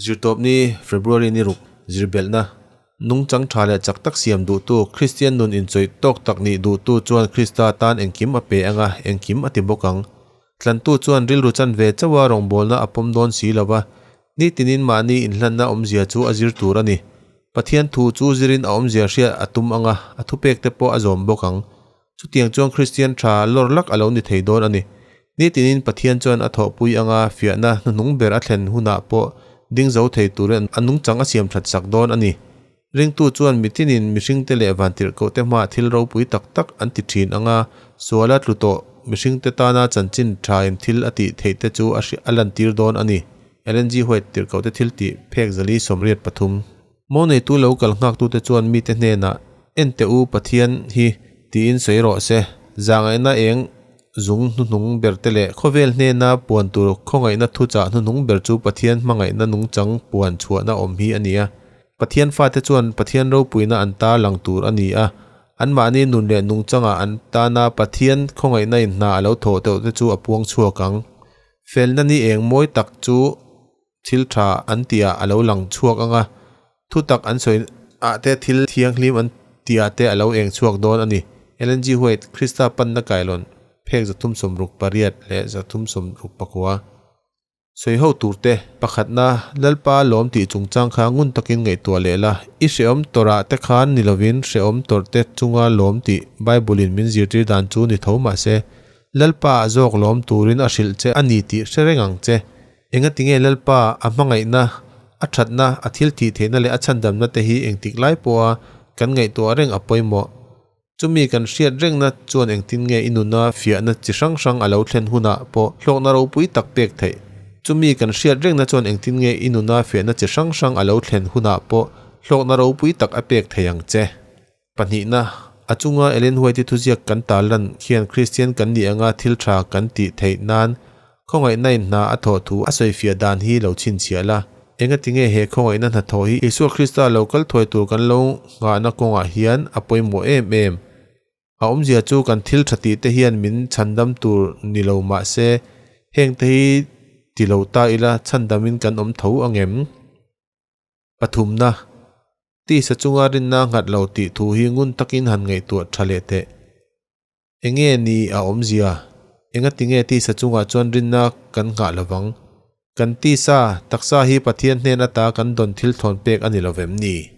Zirtawpni, February ni ruk, zirbelhna, nungchang tha leh chak tak siam duhtu, Kristian nun inchawih tawk tak nih duhtu chuan Krista tan engkim a pe anga, engkim a ti bawk ang. Tlantu chuan rilru chan ve chauha rawngbawlna a pawm dawn si lova, nitinin mahni inhlanna awmzia chu a zir tur a ni. Pathian thu chu zirin a awmzia hriat a tum anga, a thupek te pawh a zawm bawk ang. Chutiang chuan Kristian tha lawr lak a lo ni thei dawn a ni. Nitinin Pathian chuan a thawhpui anga fiahna hnuhnung ber a thlen hunah pawh ding zo thei turin a nungchang a siam that sak dawn a ni. Ringtu chuan mitinin mihringte leh vantirhkohte hmaah thil ropui tak tak an ti thin anga suala tlu tawh mihringte tana chanchin thain thil a tih theihte chu a a lantir dawn a ni. Ellen G. White tirhkohte thiltih phek 473. Mo neitu lo kal nghaktute chuan mite hnenah, En teh u, Pathian hi, tiin sawi rawh se. Zahngaihna eng zung hnuhnung berte leh khawvel hnena puan tur khawngaihna thuchah hnuhnung ber chu Pathian hmangaihna nungchang puan chhuahna awm hi a ni a. Pathian fate chuan Pathian ropuina an tar lang tur a ni a. Anmahni nun leh nungchangah an tana Pathian khawngaihna in hna a lo thawh teuh te chu a puang chhuak ang. Felna ni eng mawi tak chu Thil tha an tihah a lo lang chhuak ang a, thutak an sawi ah te thil thianghlim an tihah te a lo eng chhuak dawn a ni. Ellen G. White, Krista panna kailawn, phek 368 leh 364. Sawi ho tur te, pakhatna, Lalpa lawm tih chungchang kha ngun takin ngaihtuah leh la, i hrehawm tawrah te khan ni lovin hrehawm tawrh te chunga lawm tih Bible-in min zirtir dan chu ni tho mah se, Lalpa ah zawk lawm turin a hrilh che a ni tih hre reng ang che. Engatinge Lalpa a hmangaihna, a thatna, a thil thih theihna leh a chhandamna te hi engtik lai pawha kan ngaihtuah reng a pawimawh. Chumi kan hriat rengna chuan engtin nge i nuna fiahna chi hrang hrang a lo thlen hunah pawh hlawkna ropui tak pek theih. Chumi kan hriat rengna chuan engtin nge i nuna fiahna chi hrang hrang a lo thlen hunah pawh hlawkna ropui tak a pek thei ang che. Pahnihna, a chunga Ellen White-i thuziak kan tarlan khian Kristian kan nih anga thil tha kan tih theih nan khawngaihna-in hna a thawh thu a sawifiah dan hi lo chhinchhiah la. Engatinge he khawngaihna hnathawh hi Isua Krista lo kal thuai tur kan lo nghahna kawngah hian a pawimawh em em? A awmzia chu kan thil tha tih te hian min chhandam tur ni lo mah se, heng te hi ti lo ta ila chhandamin kan awm tho angem? Pathumna, Tisa chunga rinna nghat lo tih thu hi ngun takin han ngaihtuah tha leh teh. Enge ni a awmzia? Engatinge tisa chungah chuan rinna kan nghah lovang? Kan tisa, taksa hi Pathian hnen ata kan dawn thil thawn pek a ni lovem ni?